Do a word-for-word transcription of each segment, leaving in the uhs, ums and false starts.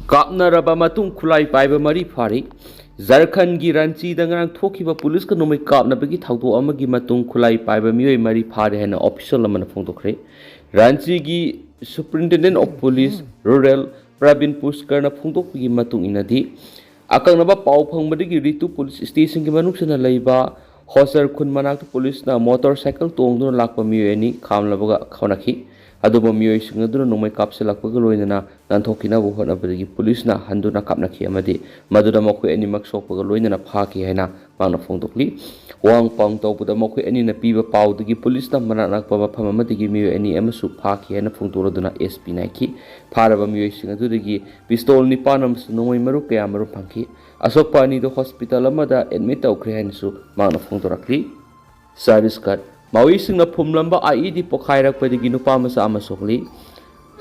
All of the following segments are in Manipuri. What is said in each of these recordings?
ꯀꯥꯞꯅꯔꯕ ꯃꯇꯨꯡ ꯈꯨꯠꯂꯥꯏ ꯄꯥꯏꯕ ꯃꯔꯤ ꯐꯥꯔꯤ꯫ ꯖꯔꯈꯟꯒꯤ ꯔꯥꯟꯆꯤꯗ ꯉꯔꯥꯡ ꯊꯣꯛꯈꯤꯕ ꯄꯨꯂꯤꯁꯀ ꯅꯣꯡꯃꯩ ꯀꯥꯞꯅꯕꯒꯤ ꯊꯧꯗꯣꯛ ꯑꯃꯒꯤ ꯃꯇꯨꯡ ꯈꯨꯠꯂꯥꯏ ꯄꯥꯏꯕ ꯃꯤꯑꯣꯏ ꯃꯔꯤ ꯐꯥꯔꯦ ꯍꯥꯏꯅ ꯑꯣꯐꯤꯁꯤꯌꯦꯜ ꯑꯃꯅ ꯐꯣꯡꯗꯣꯛꯈ꯭ꯔꯦ꯫ ꯔꯥꯟꯆꯤꯒꯤ Superintendent of Police Rural Praveen ꯄꯨꯁꯀꯔꯅ ꯐꯣꯡꯗꯣꯛꯄꯒꯤ ꯃꯇꯨꯡ ꯏꯟꯅꯗꯤ, ꯑꯀꯛꯅꯕ ꯄꯥꯎ ꯐꯪꯕꯗꯒꯤ ꯔꯤꯇꯨ ꯄꯨꯂꯤꯁ ꯁ꯭ꯇꯦꯁꯟꯒꯤ ꯃꯅꯨꯡ ꯆꯟꯅ ꯂꯩꯕ ꯍꯣꯁꯔ ꯈꯨꯟ ꯃꯅꯥꯛꯇ ꯄꯨꯂꯤꯁꯅ ꯃꯣꯇꯣꯔ ꯁꯥꯏꯀꯜ ꯇꯣꯡꯗꯨꯅ ꯂꯥꯛꯄ ꯃꯤꯑꯣꯏ ꯑꯅꯤ ꯈꯥꯝꯂꯕꯒ ꯍꯣꯠꯅꯈꯤ꯫ ꯑꯗꯨꯕꯨ ꯃꯤꯑꯣꯏꯁꯤꯡ ꯑꯗꯨꯅ ꯅꯣꯡꯃꯩ ꯀꯥꯞꯁꯤꯜꯂꯛꯄꯒ ꯂꯣꯏꯅꯅ ꯅꯥꯟꯊꯣꯛꯈꯤꯅꯕ ꯍꯣꯠꯅꯕꯗꯒꯤ ꯄꯨꯂꯤꯁꯅ ꯍꯟꯗꯨꯅ ꯀꯥꯞꯅꯈꯤ ꯑꯃꯗꯤ ꯃꯗꯨꯗ ꯃꯈꯣꯏ ꯑꯅꯤꯃꯛ ꯁꯣꯛꯄꯒ ꯂꯣꯏꯅꯅ ꯐꯥꯈꯤ ꯍꯥꯏꯅ ꯃꯍꯥꯛꯅ ꯐꯣꯡꯗꯣꯛꯂꯤ꯫ ꯋꯥꯍꯪ ꯄꯥꯎ ꯇꯧꯕꯗ ꯃꯈꯣꯏ ꯑꯅꯤꯅ ꯄꯤꯕ ꯄꯥꯎꯗꯒꯤ ꯄꯨꯂꯤꯁꯅ ꯃꯅꯥꯛ ꯅꯛꯄ ꯃꯐꯝ ꯑꯃꯗꯒꯤ ꯃꯤꯑꯣꯏ ꯑꯅꯤ ꯑꯃꯁꯨ ꯐꯥꯈꯤ ꯍꯥꯏꯅ ꯐꯣꯡꯗꯣꯛꯂꯗꯨꯅ ꯑꯦꯁ ꯄꯤ ꯅꯥꯏꯈꯤ꯫ ꯐꯥꯔꯕ ꯃꯤꯑꯣꯏꯁꯤꯡ ꯑꯗꯨꯗꯒꯤ ꯄꯤꯁꯇꯣꯜ ꯅꯤꯄꯥꯟ ꯑꯃꯁꯨꯡ ꯅꯣꯡꯃꯩ ꯃꯔꯨ ꯀꯌꯥ ꯃꯔꯨꯝ ꯐꯪꯈꯤ꯫ ꯑꯁꯣꯛꯄ ꯑꯅꯤꯗꯨ ꯍꯣꯁꯄꯤꯇꯥꯜ ꯑꯃꯗ ꯑꯦꯗꯃꯤꯠ ꯇꯧꯈ꯭ꯔꯦ ꯍꯥꯏꯅꯁꯨ ꯃꯍꯥꯛꯅ ꯐꯣꯡꯗꯣꯔꯛꯂꯤ꯫ ꯆꯇꯤꯁꯒꯔ, ꯃꯥꯑꯣꯏꯁꯤꯡꯅ ꯐꯨꯝꯂꯝꯕ ꯑꯥꯏ ꯏ ꯗꯤ ꯄꯣꯈꯥꯏꯔꯛꯄꯗꯒꯤ ꯅꯨꯄꯥ ꯃꯆꯥ ꯑꯃ ꯁꯣꯛꯂꯤ꯫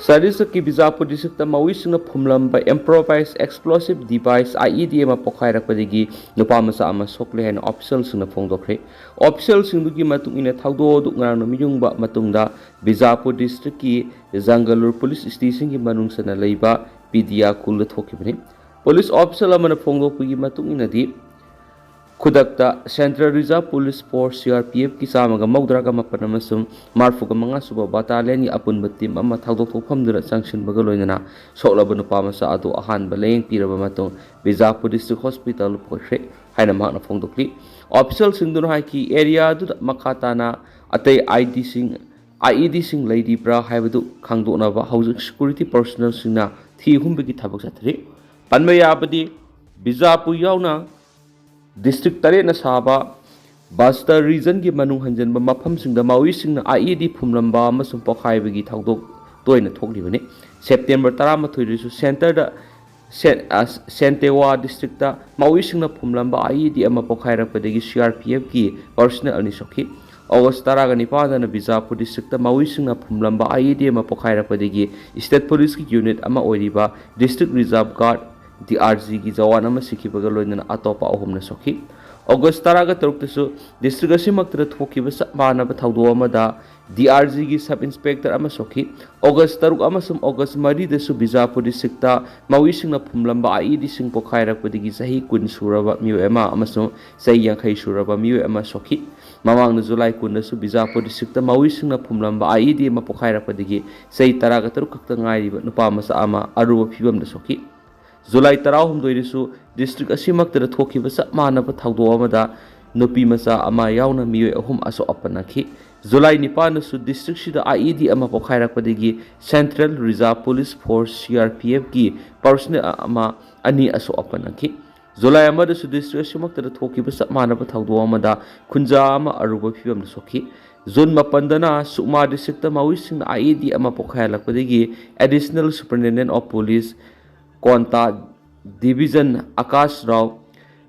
ꯆꯇꯤꯁꯒꯔꯒꯤ ꯕꯤꯖꯥꯄꯨꯔ ꯗꯤꯁꯇ꯭ꯔꯤꯛꯇ ꯃꯥꯑꯣꯏꯁꯤꯡꯅ ꯐꯨꯝꯂꯝꯕ ꯏꯝꯄ꯭ꯔꯣꯚꯥꯏꯁ ꯑꯦꯛꯁꯄ꯭ꯂꯣꯁꯤꯚ ꯗꯤꯚꯥꯏꯁ ꯑꯥꯏ ꯏ ꯗꯤ ꯑꯃ ꯄꯣꯈꯥꯏꯔꯛꯄꯗꯒꯤ ꯅꯨꯄꯥ ꯃꯆꯥ ꯑꯃ ꯁꯣꯛꯂꯦ ꯍꯥꯏꯅ ꯑꯣꯐꯤꯁꯤꯌꯦꯜꯁꯤꯡꯅ ꯐꯣꯡꯗꯣꯛꯈ꯭ꯔꯦ꯫ ꯑꯣꯐꯤꯁꯤꯌꯦꯜꯁꯤꯡꯗꯨꯒꯤ ꯃꯇꯨꯡ ꯏꯟꯅ ꯊꯧꯗꯣꯛ ꯑꯗꯨ ꯉꯔꯥꯡ ꯅꯨꯃꯤꯠ ꯌꯨꯡꯕ ꯃꯇꯨꯡꯗ ꯕꯤꯖꯥꯄꯨꯔ ꯗꯤꯁꯇ꯭ꯔꯤꯛꯀꯤ ꯖꯪꯒꯂꯨꯔ ꯄꯨꯂꯤꯁ ꯁ꯭ꯇꯦꯁꯟꯒꯤ ꯃꯅꯨꯡ ꯆꯟꯅ ꯂꯩꯕ ꯄꯤꯗꯤꯌꯥ ꯈꯨꯜꯗ ꯊꯣꯛꯈꯤꯕꯅꯤ꯫ ꯄꯨꯂꯤꯁ ꯑꯣꯐꯤꯁꯤꯌꯦꯜ ꯑꯃꯅ ꯐꯣꯡꯗꯣꯛꯄꯒꯤ ꯃꯇꯨꯡ ꯏꯟꯅꯗꯤ, ꯈꯨꯗꯛꯇ central reserve police force, C R P ꯑꯦꯐꯀꯤ ꯆꯥꯝꯃꯒ ꯃꯧꯗ꯭ꯔꯥꯒ ꯃꯥꯄꯟ ꯑꯃꯁꯨꯡ ꯃꯔꯤꯐꯨꯒ ꯃꯉꯥ ꯁꯨꯕ ꯕꯠꯇꯥꯂꯤꯌꯟꯒꯤ ꯑꯄꯨꯟꯕ ꯇꯤꯝ ꯑꯃ ꯊꯧꯗꯣꯛ ꯊꯣꯛꯐꯝꯗꯨꯗ ꯆꯪꯁꯤꯟꯕꯒ ꯂꯣꯏꯅꯅ ꯁꯣꯛꯂꯕ ꯅꯨꯄꯥ ꯃꯆꯥ ꯑꯗꯨ ꯑꯍꯥꯟꯕ ꯂꯥꯌꯦꯡ ꯄꯤꯔꯕ ꯃꯇꯨꯡ ꯕꯤꯖꯥꯄꯨꯔ ꯗꯤꯁꯇ꯭ꯔꯤꯛ ꯍꯣꯁꯄꯤꯇꯥꯜꯗ ꯄꯨꯈꯠꯈ꯭ꯔꯦ ꯍꯥꯏꯅ ꯃꯍꯥꯛꯅ ꯐꯣꯡꯗꯣꯛꯂꯤ꯫ ꯑꯣꯐꯤꯁꯤꯌꯦꯜꯁꯤꯡꯗꯨꯅ ꯍꯥꯏꯈꯤ, ꯑꯦꯔꯤꯌꯥ ꯑꯗꯨꯗ ꯃꯈꯥ ꯇꯥꯅ ꯑꯇꯩ ꯑꯥꯏ ꯗꯤꯁꯤꯡ, ꯑꯥꯏ ꯏ ꯗꯤꯁꯤꯡ ꯂꯩꯔꯤꯕ꯭ꯔꯥ ꯍꯥꯏꯕꯗꯨ ꯈꯪꯗꯣꯛꯅꯕ ꯍꯧꯖꯤꯛ ꯁꯦꯀ꯭ꯌꯨꯔꯤꯇꯤ ꯄꯔꯁꯣꯅꯦꯜꯁꯤꯡꯅ ꯊꯤ ꯍꯨꯝꯕꯒꯤ ꯊꯕꯛ ꯆꯠꯊꯔꯤ꯫ ꯄꯟꯕ ꯌꯥꯕꯗꯤ, ꯕꯤꯖꯥꯄꯨꯔ ꯌꯥꯎꯅ ꯗꯤꯁꯇ꯭ꯔꯤꯛ ꯇꯔꯦꯠꯅ ꯁꯥꯕ ꯕꯁꯇꯔ ꯔꯤꯖꯟꯒꯤ ꯃꯅꯨꯡ ꯍꯟꯖꯤꯟꯕ ꯃꯐꯝꯁꯤꯡꯗ ꯃꯥꯑꯣꯏꯁꯤꯡꯅ ꯑꯥꯏ ꯏ ꯗꯤ ꯐꯨꯝꯂꯝꯕ ꯑꯃꯁꯨꯡ ꯄꯣꯈꯥꯏꯕꯒꯤ ꯊꯧꯗꯣꯛ ꯇꯣꯏꯅ ꯊꯣꯛꯂꯤꯕꯅꯤ꯫ ꯁꯦꯞꯇꯦꯝꯕꯔ ꯇꯔꯥꯃꯥꯊꯣꯏꯗꯁꯨ ꯁꯦꯟꯇꯔꯗ ꯁꯦꯟ-, ꯑ, ꯁꯦꯟꯇꯦꯋꯥ ꯗꯤꯁꯇ꯭ꯔꯤꯛꯇ ꯃꯥꯑꯣꯏꯁꯤꯡꯅ ꯐꯨꯝꯂꯝꯕ ꯑꯥꯏ ꯏ ꯗꯤ ꯑꯃ ꯄꯣꯈꯥꯏꯔꯛꯄꯗꯒꯤ ꯁꯤ ꯑꯥꯔ ꯄꯤ ꯑꯦꯐꯀꯤ ꯄꯔꯁꯅꯦꯜ ꯑꯅꯤ ꯁꯣꯛꯈꯤ꯫ ꯑꯣꯒꯁ ꯇꯔꯥꯒ ꯅꯤꯄꯥꯟꯗꯅ ꯕꯤꯖꯥꯄꯨꯔ ꯗꯤꯁꯇ꯭ꯔꯤꯛꯇ ꯃꯥꯑꯣꯏꯁꯤꯡꯅ ꯐꯨꯝꯂꯝꯕ ꯑꯥꯏ ꯏ ꯗꯤ ꯑꯃ ꯄꯣꯈꯥꯏꯔꯛꯄꯗꯒꯤ ꯁ꯭ꯇꯦꯠ ꯄꯨꯂꯤꯁꯀꯤ ꯌꯨꯅꯤꯠ ꯑꯃ ꯑꯣꯏꯔꯤꯕ district reserve ꯒꯥꯔꯗ, D R ꯖꯤꯒꯤ Jawan ꯑꯃ ꯁꯤꯈꯤꯕꯒ ꯂꯣꯏꯅꯅ ꯑꯇꯣꯞꯄ ꯑꯍꯨꯝꯅ ꯁꯣꯛꯈꯤ꯫ ꯑꯣꯒꯁ ꯇꯔꯥꯒ ꯇꯔꯨꯛꯇꯁꯨ ꯗꯤꯁꯇ꯭ꯔꯤꯛ ꯑꯁꯤꯃꯛꯇꯗ ꯊꯣꯛꯈꯤꯕ ꯆꯞ ꯃꯥꯟꯅꯕ ꯊꯧꯗꯣꯛ ꯑꯃꯗ ꯗꯤ ꯑꯥꯔ ꯖꯤꯒꯤ ꯁꯕ ꯏꯟꯁꯄꯦꯛꯇꯔ ꯑꯃ ꯁꯣꯛꯈꯤ꯫ ꯑꯣꯒꯁ ꯇꯔꯨꯛ ꯑꯃꯁꯨꯡ ꯑꯣꯒꯁ ꯃꯔꯤꯗꯁꯨ ꯕꯤꯖꯥꯄꯨꯔ ꯗꯤꯁꯇ꯭ꯔꯤꯛꯇ ꯃꯥꯋꯤꯁꯤꯡꯅ ꯐꯨꯝꯂꯝꯕ ꯑꯥꯏ ꯏ ꯗꯤꯁꯤꯡ ꯄꯣꯈꯥꯏꯔꯛꯄꯗꯒꯤ ꯆꯍꯤ ꯀꯨꯟ ꯁꯨꯔꯕ ꯃꯤꯑꯣꯏ ꯑꯃ ꯑꯃꯁꯨꯡ ꯆꯍꯤ ꯌꯥꯡꯈꯩ ꯁꯨꯔꯕ ꯃꯤꯑꯣꯏ ꯑꯃ ꯁꯣꯛꯈꯤ꯫ ꯃꯃꯥꯡꯗ ꯖꯨꯂꯥꯏ ꯀꯨꯟꯗꯁꯨ ꯕꯤꯖꯥꯄꯨꯔ ꯗꯤꯁꯇ꯭ꯔꯤꯛꯇ ꯃꯥꯋꯤꯁꯤꯡꯅ ꯐꯨꯝꯂꯝꯕ ꯑꯥꯏ ꯏ ꯗꯤ ꯑꯃ ꯄꯣꯈꯥꯏꯔꯛꯄꯗꯒꯤ ꯆꯍꯤ ꯇꯔꯥꯒ ꯇꯔꯨꯛ ꯈꯛꯇ ꯉꯥꯏꯔꯤꯕ ꯅꯨꯄꯥ ꯃꯆꯥ ꯑꯃ ꯑꯔꯨꯕ ꯐꯤꯕꯝꯗ ꯁꯣꯛꯈꯤ꯫ ꯖꯨꯂꯥꯏ ꯇꯔꯥꯍꯨꯝꯗꯣꯏꯗꯁꯨ ꯗꯤꯁꯇ꯭ꯔꯤꯛ ꯑꯁꯤꯃꯛꯇꯗ ꯊꯣꯛꯈꯤꯕ ꯆꯞ ꯃꯥꯟꯅꯕ ꯊꯧꯗꯣꯛ ꯑꯃꯗ ꯅꯨꯄꯤ ꯃꯆꯥ ꯑꯃ ꯌꯥꯎꯅ ꯃꯤꯑꯣꯏ ꯑꯍꯨꯝ ꯑꯁꯣꯛ ꯑꯄꯟ ꯅꯪꯈꯤ꯫ ꯖꯨꯂꯥꯏ ꯅꯤꯄꯥꯟꯗꯁꯨ ꯗꯤꯁꯇ꯭ꯔꯤꯛꯁꯤꯗ ꯑꯥꯏ ꯏ ꯗꯤ ꯑꯃ ꯄꯣꯈꯥꯏꯔꯛꯄꯗꯒꯤ central reserve police force, C R P ꯑꯦꯐꯀꯤ ꯄꯔꯁꯣꯅꯦꯜ ꯑꯃ ꯑꯅꯤ ꯑꯁꯣꯛ ꯑꯄꯟ ꯅꯪꯈꯤ꯫ ꯖꯨꯂꯥꯏ ꯑꯃꯗꯁꯨ ꯗꯤꯁꯇ꯭ꯔꯤꯛ ꯑꯁꯤꯃꯛꯇꯗ ꯊꯣꯛꯈꯤꯕ ꯆꯞ ꯃꯥꯟꯅꯕ ꯊꯧꯗꯣꯛ ꯑꯃꯗ ꯈꯨꯟꯖꯥ ꯑꯃ ꯑꯔꯨꯕ ꯐꯤꯕꯝꯗ ꯁꯣꯛꯈꯤ꯫ ꯖꯨꯟ ꯃꯥꯄꯟꯗꯅ ꯁꯨꯛꯃꯥ ꯗꯤꯁꯇ꯭ꯔꯤꯛꯇ ꯃꯥꯋꯤꯁꯤꯡꯅ ꯑꯥꯏ ꯏ ꯗꯤ ꯑꯃ ꯄꯣꯈꯥꯏꯍꯜꯂꯛꯄꯗꯒꯤ additional superintendent of police Konta division Akash Rao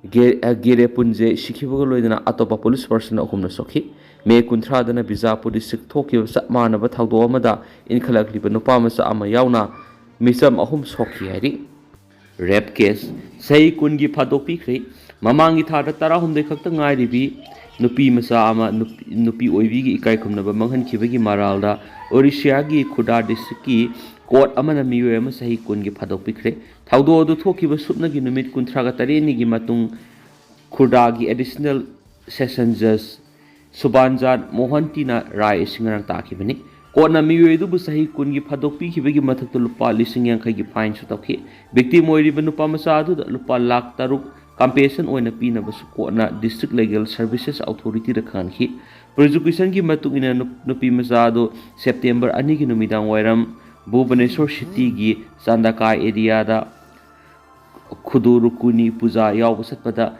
ꯒꯦ-, ꯑ, ꯒꯦꯔꯦꯄꯨꯟꯖꯦ ꯁꯤꯈꯤꯕꯒ ꯂꯣꯏꯅꯅ ꯑꯇꯣꯞꯄ ꯄꯨꯂꯤꯁ ꯄꯔꯁꯟ ꯑꯍꯨꯝꯅ ꯁꯣꯛꯈꯤ꯫ ꯃꯦ ꯀꯨꯟꯊ꯭ꯔꯥꯗꯅ ꯕꯤꯖꯥꯄꯨꯔ ꯗꯤꯁꯇ꯭ꯔꯤꯛ ꯊꯣꯛꯈꯤꯕ ꯆꯞ ꯃꯥꯟꯅꯕ ꯊꯧꯗꯣꯛ ꯑꯃꯗ ꯏꯟꯈꯠꯂꯛꯂꯤꯕ ꯅꯨꯄꯥ ꯃꯆꯥ ꯑꯃ ꯌꯥꯎꯅ ꯃꯤꯆꯝ ꯑꯍꯨꯝ ꯁꯣꯛꯈꯤ ꯍꯥꯏꯔꯤ꯫ ꯔꯦꯞ ꯀꯦꯁ ꯆꯍꯤ ꯀꯨꯟꯒꯤ ꯐꯥꯗꯣꯛꯄꯤꯈ꯭ꯔꯦ꯫ ꯃꯃꯥꯡꯒꯤ ꯊꯥꯗ ꯇꯔꯥꯍꯨꯝꯗꯣꯏ ꯈꯛꯇ ꯉꯥꯏꯔꯤꯕꯤ ꯅꯨꯄꯤ ꯃꯆꯥ ꯑꯃ ꯅꯨꯄꯤ, ꯅꯨꯄꯤ ꯑꯣꯏꯕꯤꯒꯤ ꯏꯀꯥꯏ ꯈꯨꯝꯅꯕ ꯃꯥꯡꯍꯟꯈꯤꯕꯒꯤ ꯃꯔꯥꯜꯗ ꯑꯣꯔꯤꯁꯤꯌꯥꯒꯤ ꯈꯨꯗꯥ ꯗꯤꯁꯇ꯭ꯔꯤꯛꯀꯤ ꯀꯣꯔꯠ ꯑꯃꯅ ꯃꯤꯑꯣꯏ ꯑꯃ ꯆꯍꯤ ꯀꯨꯟꯒꯤ ꯐꯥꯗꯣꯛꯄꯤꯈ꯭ꯔꯦ꯫ ꯊꯧꯗꯣꯛ ꯑꯗꯨ ꯊꯣꯛꯈꯤꯕ ꯁꯨꯞꯅꯒꯤ ꯅꯨꯃꯤꯠ ꯀꯨꯟꯊ꯭ꯔꯥꯒ ꯇꯔꯦꯠꯅꯤꯒꯤ ꯃꯇꯨꯡ ꯈꯨꯔꯗꯥꯒꯤ ꯑꯦꯗꯤꯁꯅꯦꯜ ꯁꯦꯁꯟ ꯖꯖ ꯁꯨꯕꯥꯟꯖꯥꯟ ꯃꯣꯍꯟꯇꯤꯅ ꯔꯥꯏ ꯑꯁꯤ ꯉꯔꯥꯡ ꯇꯥꯈꯤꯕꯅꯤ꯫ ꯀꯣꯔꯠꯅ ꯃꯤꯑꯣꯏ ꯑꯗꯨꯕꯨ ꯆꯍꯤ ꯀꯨꯟꯒꯤ ꯐꯥꯗꯣꯛꯄꯤꯈꯤꯕꯒꯤ ꯃꯊꯛꯇ ꯂꯨꯄꯥ ꯂꯤꯁꯤꯡ ꯌꯥꯡꯈꯩꯒꯤ ꯐꯥꯏꯟꯁꯨ ꯇꯧꯈꯤ꯫ ꯚꯤꯛꯇꯤꯝ ꯑꯣꯏꯔꯤꯕ ꯅꯨꯄꯥ ꯃꯆꯥ ꯑꯗꯨꯗ ꯂꯨꯄꯥ ꯂꯥꯈ ꯇꯔꯨꯛ ꯀꯝꯄꯦꯟꯁꯦꯁꯟ ꯑꯣꯏꯅ ꯄꯤꯅꯕꯁꯨ ꯀꯣꯔꯠꯅ ꯗꯤꯁꯇ꯭ꯔꯤꯛ ꯂꯤꯒꯦꯜ ꯁꯔꯚꯤꯁꯦꯁ ꯑꯣꯊꯣꯔꯤꯇꯤꯗ ꯈꯪꯍꯟꯈꯤ꯫ ꯄ꯭ꯔꯣꯁꯤꯀ꯭ꯌꯨꯁꯟꯒꯤ ꯃꯇꯨꯡ ꯏꯟꯅ ꯅꯨꯞ-, ꯅꯨꯄꯤ ꯃꯆꯥ ꯑꯗꯨ ꯁꯦꯞꯇꯦꯝꯕꯔ ꯑꯅꯤꯒꯤ ꯅꯨꯃꯤꯗꯥꯡ ꯋꯥꯏꯔꯝ ꯚꯨꯕꯅꯦꯁꯣꯔ ꯁꯤꯇꯤꯒꯤ ꯆꯥꯟꯗꯥꯀꯥꯏ ꯑꯦꯔꯤꯌꯥꯗ ꯈꯨꯗꯨ ꯔꯨꯀꯨꯅꯤ ꯄꯨꯖꯥ ꯌꯥꯎꯕ ꯆꯠꯄꯗ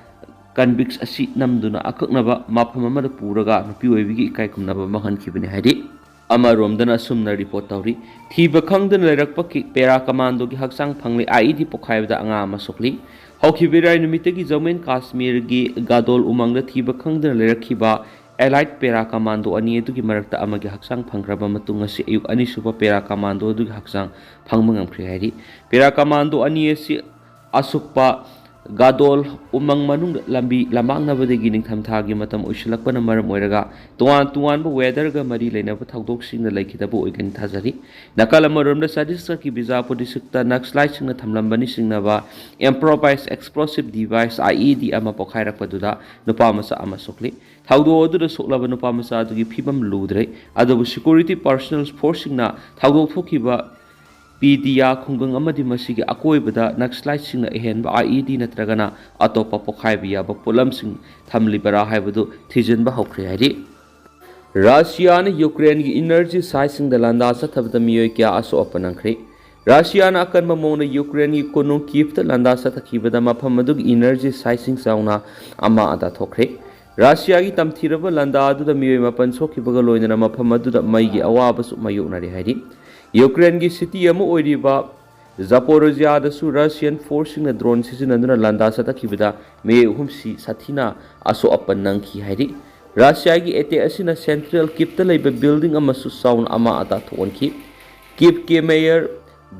ꯀꯟꯚꯤꯛꯁ ꯑꯁꯤ ꯅꯝꯗꯨꯅ ꯑꯀꯛꯅꯕ ꯃꯐꯝ ꯑꯃꯗ ꯄꯨꯔꯒ ꯅꯨꯄꯤ ꯑꯣꯏꯕꯤꯒꯤ ꯏꯀꯥꯏ ꯈꯨꯝꯅꯕ ꯃꯥꯡꯍꯟꯈꯤꯕꯅꯤ ꯍꯥꯏꯔꯤ꯫ ꯑꯃꯔꯣꯝꯗꯅ ꯑꯁꯨꯝꯅ ꯔꯤꯄꯣꯔꯠ ꯇꯧꯔꯤ, ꯊꯤꯕ ꯈꯪꯗꯅ ꯂꯩꯔꯛꯄ ꯀꯤ-, ꯄꯦꯔꯥ ꯀꯃꯥꯟꯗꯣꯒꯤ ꯍꯛꯆꯥꯡ ꯐꯪꯂꯤ, ꯑꯥꯏ ꯏ ꯗꯤ ꯄꯣꯈꯥꯏꯕꯗ ꯑꯉꯥꯡ ꯑꯃ ꯁꯣꯛꯂꯤ꯫ ꯍꯧꯈꯤꯕ ꯏꯔꯥꯏ ꯅꯨꯃꯤꯠꯇꯒꯤ ꯖꯃꯨ ꯑꯦꯟ ꯀꯥꯁꯃꯤꯔꯒꯤ ꯒꯥꯗꯣꯜ ꯎꯃꯪꯗ ꯊꯤꯕ ꯈꯪꯗꯅ ꯂꯩꯔꯛꯈꯤꯕ ꯑꯦꯂꯥꯏꯠ ꯄꯦꯔꯥ ꯀꯃꯥꯟꯗꯣ ꯑꯅꯤ ꯑꯗꯨꯒꯤ ꯃꯔꯛꯇ ꯑꯃꯒꯤ ꯍꯛꯆꯥꯡ ꯐꯪꯈ꯭ꯔꯕ ꯃꯇꯨꯡ, ꯉꯁꯤ ꯑꯌꯨꯛ ꯑꯅꯤꯁꯨꯕ ꯄꯦꯔꯥ ꯀꯃꯥꯟꯗꯣ ꯑꯗꯨꯒꯤ ꯍꯛꯆꯥꯡ ꯐꯪꯕ ꯉꯝꯈ꯭ꯔꯦ ꯍꯥꯏꯔꯤ꯫ ꯄꯦꯔꯥ ꯀꯃꯥꯟꯗꯣ ꯑꯅꯤ ꯑꯁꯤ ꯑꯁꯨꯛꯄ ꯒꯥꯗꯣꯜ ꯎꯃꯪ ꯃꯅꯨꯡꯗ ꯂꯝꯕꯤ ꯂꯝꯃꯥꯡꯅꯕꯗꯒꯤ ꯅꯤꯡꯊꯝꯊꯥꯒꯤ ꯃꯇꯝ ꯑꯣꯏꯁꯤꯜꯂꯛꯄꯅ ꯃꯔꯝ ꯑꯣꯏꯔꯒ ꯇꯣꯉꯥꯟ ꯇꯣꯉꯥꯟꯕ ꯋꯦꯗꯔꯒ ꯃꯔꯤ ꯂꯩꯅꯕ ꯊꯧꯗꯣꯛꯁꯤꯡꯅ ꯂꯩꯈꯤꯗꯕ ꯑꯣꯏꯒꯅꯤ ꯊꯥꯖꯔꯤ꯫ ꯅꯥꯀꯜ ꯑꯃꯔꯣꯝꯗ ꯆꯇꯤꯁꯒꯔꯒꯤ ꯕꯤꯖꯥꯄꯨꯔ ꯗꯤꯁꯇ꯭ꯔꯤꯛꯇ ꯅꯛꯁꯂꯥꯏꯠꯁꯤꯡꯅ ꯊꯝꯂꯝꯕꯅꯤ ꯁꯤꯡꯅꯕ improvised explosive device, IED, ꯑꯃ ꯄꯣꯈꯥꯏꯔꯛꯄꯗꯨꯗ ꯅꯨꯄꯥ ꯃꯆꯥ ꯑꯃ ꯁꯣꯛꯂꯤ꯫ ꯊꯧꯗꯣꯛ ꯑꯗꯨꯗ ꯁꯣꯛꯂꯕ ꯅꯨꯄꯥ ꯃꯆꯥ ꯑꯗꯨꯒꯤ ꯐꯤꯕꯝ ꯂꯨꯗ꯭ꯔꯦ, ꯑꯗꯨꯕꯨ security personnel forceꯁꯤꯡꯅ ꯊꯧꯗꯣꯛ ꯊꯣꯛꯈꯤꯕ ꯄꯤꯗꯤꯌꯥ ꯈꯨꯡꯒꯪ ꯑꯃꯗꯤ ꯃꯁꯤꯒꯤ ꯑꯀꯣꯏꯕꯗ ꯅꯛꯁꯂꯥꯏꯠꯁꯤꯡꯅ ꯑꯍꯦꯟꯕ IED ꯅꯠꯇ꯭ꯔꯒꯅ ꯑꯇꯣꯞꯄ ꯄꯣꯈꯥꯏꯕ ꯌꯥꯕ ꯄꯣꯠꯂꯝꯁꯤꯡ ꯊꯝꯂꯤꯕꯔꯥ ꯍꯥꯏꯕꯗꯨ ꯊꯤꯖꯤꯟꯕ ꯍꯧꯈ꯭ꯔꯦ ꯍꯥꯏꯔꯤ꯫ ꯔꯁꯤꯌꯥꯅ ꯌꯨꯀ꯭ꯔꯦꯟꯒꯤ energy siteꯁꯤꯡꯗ ꯂꯥꯟꯗꯥ ꯆꯠꯊꯕꯗ ꯃꯤꯑꯣꯏ ꯀꯌꯥ ꯑꯁꯣꯛ ꯑꯄꯟ ꯅꯪꯈ꯭ꯔꯦ꯫ ꯔꯁꯤꯌꯥꯅ ꯑꯀꯟꯕ ꯃꯑꯣꯡꯗ ꯌꯨꯀ꯭ꯔꯦꯟꯒꯤ ꯀꯣꯅꯨꯡ ꯀꯤꯞꯇ ꯂꯥꯟꯗꯥ ꯆꯠꯊꯈꯤꯕꯗ ꯃꯐꯝ ꯑꯗꯨꯒꯤ energy siteꯁꯤꯡ ꯆꯥꯎꯅ ꯑꯃ ꯑꯗꯥ ꯊꯣꯛꯈ꯭ꯔꯦ꯫ ꯔꯁꯤꯌꯥꯒꯤ ꯇꯝꯊꯤꯔꯕ ꯂꯥꯟꯗꯥ ꯑꯗꯨꯗ ꯃꯤꯑꯣꯏ ꯃꯥꯄꯟ ꯁꯣꯛꯈꯤꯕꯒ ꯂꯣꯏꯅꯅ ꯃꯐꯝ ꯑꯗꯨꯗ ꯃꯩꯒꯤ ꯑꯋꯥꯕꯁꯨ ꯃꯥꯌꯣꯛꯅꯔꯦ ꯍꯥꯏꯔꯤ꯫ ꯌꯨꯀ꯭ꯔꯦꯟꯒꯤ city ꯑꯃ ꯑꯣꯏꯔꯤꯕ ꯖꯥꯄꯣꯔꯣꯖꯤꯌꯥꯗꯁꯨ Russian forceꯁꯤꯡꯅ drone ꯁꯤꯖꯤꯟꯅꯗꯨꯅ ꯂꯥꯟꯗꯥ ꯆꯠꯊꯈꯤꯕꯗ ꯃꯤꯑꯣꯏ ꯑꯍꯨꯝꯁꯤ ꯁꯥꯊꯤꯅ ꯑꯁꯣꯛ ꯑꯄꯟ ꯅꯪꯈꯤ ꯍꯥꯏꯔꯤ꯫ ꯔꯁꯤꯌꯥꯒꯤ attack ꯑꯁꯤꯅ central ꯀꯤꯞꯇ ꯂꯩꯕ building ꯑꯃꯁꯨ ꯆꯥꯎꯅ ꯑꯃ ꯑꯇꯥ ꯊꯣꯛꯍꯟꯈꯤ꯫ ꯀꯤꯞꯀꯤ mayor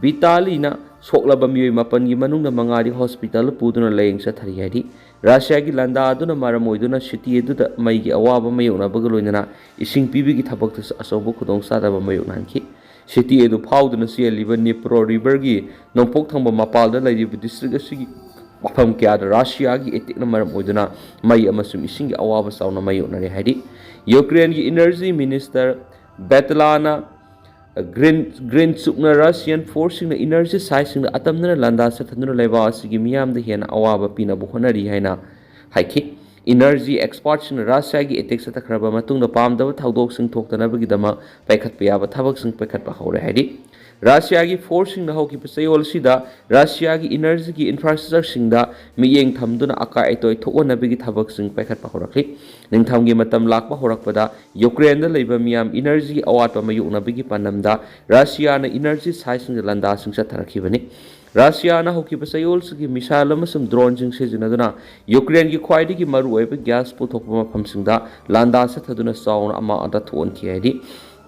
ꯚꯤꯇꯥꯂꯤꯅ ꯁꯣꯛꯂꯕ ꯃꯤꯑꯣꯏ ꯃꯥꯄꯟꯒꯤ ꯃꯅꯨꯡꯗ ꯃꯉꯥꯗꯤ hospital ꯄꯨꯗꯨꯅ ꯂꯥꯌꯦꯡ ꯆꯠꯊꯔꯤ ꯍꯥꯏꯔꯤ꯫ ꯔꯁꯤꯌꯥꯒꯤ ꯂꯥꯟꯗꯥ ꯑꯗꯨꯅ ꯃꯔꯝ ꯑꯣꯏꯗꯨꯅ city ꯑꯗꯨꯗ ꯃꯩꯒꯤ ꯑꯋꯥꯕ ꯃꯥꯌꯣꯛꯅꯕꯒ ꯂꯣꯏꯅꯅ ꯏꯁꯤꯡ ꯄꯤꯕꯒꯤ ꯊꯕꯛꯇꯁꯨ ꯑꯆꯧꯕ ꯈꯨꯗꯣꯡꯆꯥꯗꯕ ꯃꯥꯌꯣꯛꯅꯍꯟꯈꯤ꯫ City ꯑꯗꯨ ꯐꯥꯎꯗꯨꯅ ꯆꯦꯜꯂꯤꯕ Dnipro riverꯒꯤ ꯅꯣꯡꯄꯣꯛ ꯊꯪꯕ ꯃꯄꯥꯜꯗ ꯂꯩꯔꯤꯕ district ꯑꯁꯤꯒꯤ ꯃꯐꯝ ꯀꯌꯥꯗ ꯔꯁꯤꯌꯥꯒꯤ attackꯅ ꯃꯔꯝ ꯑꯣꯏꯗꯨꯅ ꯃꯩ ꯑꯃꯁꯨꯡ ꯏꯁꯤꯡꯒꯤ ꯑꯋꯥꯕ ꯆꯥꯎꯅ ꯃꯥꯌꯣꯛꯅꯔꯦ ꯍꯥꯏꯔꯤ꯫ ꯌꯨꯀ꯭ꯔꯦꯟꯒꯤ energy minister ꯕꯦꯇꯂꯥꯅ ꯒ꯭ꯔꯤꯟ ꯒ꯭ꯔꯤꯟꯆꯨꯛꯅ Russian forceꯁꯤꯡꯅ energy siteꯁꯤꯡꯗ ꯑꯇꯝꯅꯅ ꯂꯥꯟꯗꯥ ꯆꯠꯊꯗꯨꯅ ꯂꯩꯕꯥꯛ ꯑꯁꯤꯒꯤ ꯃꯤꯌꯥꯝꯗ ꯍꯦꯟꯅ ꯑꯋꯥꯕ ꯄꯤꯅꯕ ꯍꯣꯠꯅꯔꯤ ꯍꯥꯏꯅ ꯍꯥꯏꯈꯤ꯫ Energy expertꯁꯤꯡꯅ ꯔꯁꯤꯌꯥꯒꯤ attack ꯆꯠꯊꯈ꯭ꯔꯕ ꯃꯇꯨꯡꯗ ꯄꯥꯝꯗꯕ ꯊꯧꯗꯣꯛꯁꯤꯡ ꯊꯣꯛꯇꯅꯕꯒꯤꯗꯃꯛ ꯄꯥꯏꯈꯠꯄ ꯌꯥꯕ ꯊꯕꯛꯁꯤꯡ ꯄꯥꯏꯈꯠꯄ ꯍꯧꯔꯦ ꯍꯥꯏꯔꯤ꯫ ꯔꯁꯤꯌꯥꯒꯤ forceꯁꯤꯡꯅ ꯍꯧꯈꯤꯕ ꯆꯌꯣꯜ ꯑꯁꯤꯗ ꯔꯁꯤꯌꯥꯒꯤ energyꯒꯤ infrastructureꯁꯤꯡꯗ ꯃꯤꯠꯌꯦꯡ ꯊꯝꯗꯨꯅ ꯑꯀꯥꯏ ꯑꯇꯣꯏ ꯊꯣꯛꯍꯟꯅꯕꯒꯤ ꯊꯕꯛꯁꯤꯡ ꯄꯥꯏꯈꯠꯄ ꯍꯧꯔꯛꯂꯤ꯫ ꯅꯤꯡꯊꯝꯒꯤ ꯃꯇꯝ ꯂꯥꯛꯄ ꯍꯧꯔꯛꯄꯗ ꯌꯨꯀ꯭ꯔꯦꯟꯗ ꯂꯩꯕ ꯃꯤꯌꯥꯝ energyꯒꯤ ꯑꯋꯥꯠꯄ ꯃꯥꯌꯣꯛꯅꯕꯒꯤ ꯄꯥꯟꯗꯝꯗ ꯔꯁꯤꯌꯥꯅ energy siteꯁꯤꯡꯗ ꯂꯥꯟꯗꯥꯁꯤꯡ ꯆꯠꯊꯔꯛꯈꯤꯕꯅꯤ꯫ ꯔꯁꯤꯌꯥꯅ ꯍꯧꯈꯤꯕ ꯆꯌꯣꯜꯁꯤꯒꯤ missile ꯑꯃꯁꯨꯡ droneꯁꯤꯡ ꯁꯤꯖꯤꯟꯅꯗꯨꯅ ꯌꯨꯀ꯭ꯔꯦꯟꯒꯤ ꯈ꯭ꯋꯥꯏꯗꯒꯤ ꯃꯔꯨꯑꯣꯏꯕ gas ꯄꯨꯊꯣꯛꯄ ꯃꯐꯝꯁꯤꯡꯗ ꯂꯥꯟꯗꯥ ꯆꯠꯊꯗꯨꯅ ꯆꯥꯎꯅ ꯑꯃꯥꯡ ꯑꯇꯥ ꯊꯣꯛꯍꯟꯈꯤ ꯍꯥꯏꯔꯤ꯫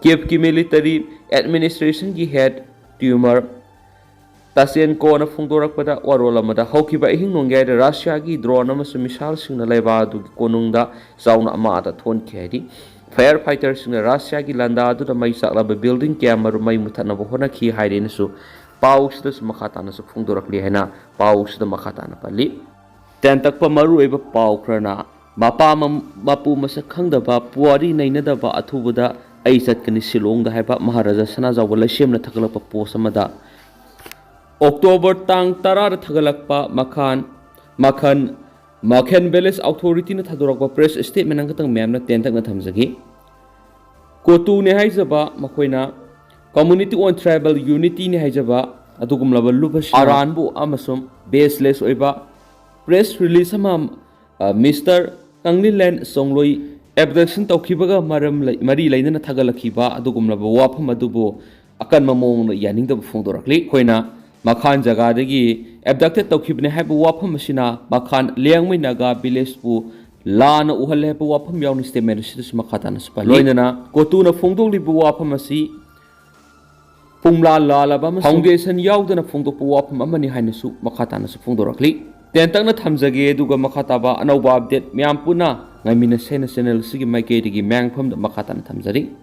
Kievꯀꯤ military administrationꯒꯤ head Timur ꯇꯥꯁꯦꯟꯀꯣꯅ ꯐꯣꯡꯗꯣꯔꯛꯄꯗ, ꯋꯥꯔꯣꯜ ꯑꯃꯗ, ꯍꯧꯈꯤꯕ ꯑꯍꯤꯡ ꯅꯣꯡꯌꯥꯏꯗ ꯔꯁꯤꯌꯥꯒꯤ ꯗ꯭ꯔꯣꯟ ꯑꯃꯁꯨꯡ ꯃꯤꯁꯥꯏꯜꯁꯤꯡꯅ ꯂꯩꯕꯥꯛ ꯑꯗꯨꯒꯤ ꯀꯣꯅꯨꯡꯗ ꯆꯥꯎꯅ ꯑꯃꯥꯡ ꯑꯇꯥ ꯊꯣꯛꯍꯟꯈꯤ ꯍꯥꯏꯔꯤ꯫ ꯐꯥꯌꯔ ꯐꯥꯏꯇꯔꯁꯤꯡꯅ ꯔꯁꯤꯌꯥꯒꯤ ꯂꯥꯟꯗꯥ ꯑꯗꯨꯗ ꯃꯩ ꯆꯥꯛꯂꯕ ꯕꯤꯜꯗꯤꯡ ꯀꯌꯥ ꯃꯔꯨꯝ ꯃꯩ ꯃꯨꯊꯠꯅꯕ ꯍꯣꯠꯅꯈꯤ ꯍꯥꯏꯔꯦꯅꯁꯨ ꯄꯥꯎꯁꯤꯗꯁꯨ ꯃꯈꯥ ꯇꯥꯅꯁꯨ ꯐꯣꯡꯗꯣꯔꯛꯂꯤ ꯍꯥꯏꯅ ꯄꯥꯎꯁꯤꯗ ꯃꯈꯥ ꯇꯥꯅ ꯄꯜꯂꯤ꯫ ꯇꯦꯟꯇꯛꯄ ꯃꯔꯨꯑꯣꯏꯕ ꯄꯥꯎ ꯈꯔꯅ, ꯃꯄꯥ ꯃ-, ꯃꯄꯨ ꯃꯁꯛ ꯈꯪꯗꯕ, ꯄꯨꯋꯥꯔꯤ ꯅꯩꯅꯗꯕ, ꯑꯊꯨꯕꯗ ꯑꯩ ꯆꯠꯀꯅꯤ ꯁꯤꯂꯣꯡꯗ ꯍꯥꯏꯕ ꯃꯍꯥꯔꯥꯖꯥ ꯁꯅꯥꯖꯥꯎꯕ ꯂꯩꯁꯦꯝꯅ ꯊꯥꯒꯠꯂꯛꯄ ꯄꯣꯁ ꯑꯃꯗ, ꯑꯣꯛꯇꯣꯕꯔ ꯇꯥꯡ ꯇꯔꯥꯗ ꯊꯥꯒꯠꯂꯛꯄ ꯃꯈꯥꯟ, ꯃꯈꯟ, ꯃꯈꯦꯟ ꯚꯤꯂꯦꯖ ꯑꯣꯊꯣꯔꯤꯇꯤꯅ ꯊꯥꯗꯣꯔꯛꯄ ꯄ꯭ꯔꯦꯁ ꯁ꯭ꯇꯦꯠꯃꯦꯟ ꯑꯃꯈꯛꯇꯪ ꯃꯌꯥꯝꯅ ꯇꯦꯟꯇꯛꯅ ꯊꯝꯖꯒꯦ꯫ ꯀꯣꯇꯨꯅꯦ ꯍꯥꯏꯖꯕ ꯃꯈꯣꯏꯅ Community on Tribal Unityꯅꯦ ꯍꯥꯏꯖꯕ ꯑꯗꯨꯒꯨꯝꯂꯕ ꯂꯨꯞ ꯑꯁꯤꯅ ꯑꯔꯥꯟꯕ ꯑꯃꯁꯨꯡ ꯕꯦꯁꯂꯦꯁ ꯑꯣꯏꯕ ꯄ꯭ꯔꯦꯁ ꯔꯤꯂꯤꯖ ꯑꯃ, ꯑ, ꯃꯤꯁꯇꯔ ꯀꯪꯂꯤꯂꯦꯟ ꯆꯣꯡꯂꯣꯏ ꯑꯦꯕꯗꯛꯁꯟ ꯇꯧꯈꯤꯕꯒ ꯃꯔꯝ ꯂꯩ-, ꯃꯔꯤ ꯂꯩꯅꯅ ꯊꯥꯒꯠꯂꯛꯈꯤꯕ ꯑꯗꯨꯒꯨꯝꯂꯕ ꯋꯥꯐꯝ ꯑꯗꯨꯕꯨ ꯑꯀꯟꯕ ꯃꯑꯣꯡꯗ ꯌꯥꯅꯤꯡꯗꯕ ꯐꯣꯡꯗꯣꯔꯛꯂꯤ꯫ ꯑꯩꯈꯣꯏꯅ ꯃꯈꯥꯟ ꯖꯒꯥꯗꯒꯤ ꯑꯦꯕꯗꯛꯇꯦꯠ ꯇꯧꯈꯤꯕꯅꯤ ꯍꯥꯏꯕ ꯋꯥꯐꯝ ꯑꯁꯤꯅ ꯃꯈꯥꯟ ꯂꯤꯌꯥꯡꯃꯩ ꯅꯥꯒꯥ ꯚꯤꯂꯦꯖꯄꯨ ꯂꯥꯟꯅ ꯎꯍꯜꯂꯦ ꯍꯥꯏꯕ ꯋꯥꯐꯝ ꯌꯥꯎꯅ ꯁ꯭ꯇꯦꯠꯃꯦꯟ ꯑꯁꯤꯗꯁꯨ ꯃꯈꯥ ꯇꯥꯅꯁꯨ ꯄꯜꯂꯤ꯫ ꯂꯣꯏꯅꯅ ꯀꯣꯇꯨꯅ ꯐꯣꯡꯗꯣꯛꯂꯤꯕ ꯋꯥꯐꯝ ꯑꯁꯤ ꯄꯨꯡꯂꯥ ꯂꯥꯜꯂꯕ ꯑꯃꯁꯨꯡ ꯐꯥꯎꯟꯗꯦꯁꯟ ꯌꯥꯎꯗꯅ ꯐꯣꯡꯗꯣꯛꯄ ꯋꯥꯐꯝ ꯑꯃꯅꯤ ꯍꯥꯏꯅꯁꯨ ꯃꯈꯥ ꯇꯥꯅꯁꯨ ꯐꯣꯡꯗꯣꯔꯛꯂꯤ꯫ ꯇꯦꯟꯇꯛꯅ ꯊꯝꯖꯒꯦ, ꯑꯗꯨꯒ ꯃꯈꯥ ꯇꯥꯕ ꯑꯅꯧꯕ ꯑꯞꯗꯦꯠ ꯃꯌꯥꯝ ꯄꯨꯟꯅ ꯉꯥꯏꯃꯤꯟꯅꯁꯦꯅ ꯆꯦꯅꯦꯜ ꯑꯁꯤꯒꯤ ꯃꯥꯏꯀꯩꯗꯒꯤ ꯃꯌꯥꯝꯐꯝꯗ ꯃꯈꯥ ꯇꯥꯅ ꯊꯝꯖꯔꯤ꯫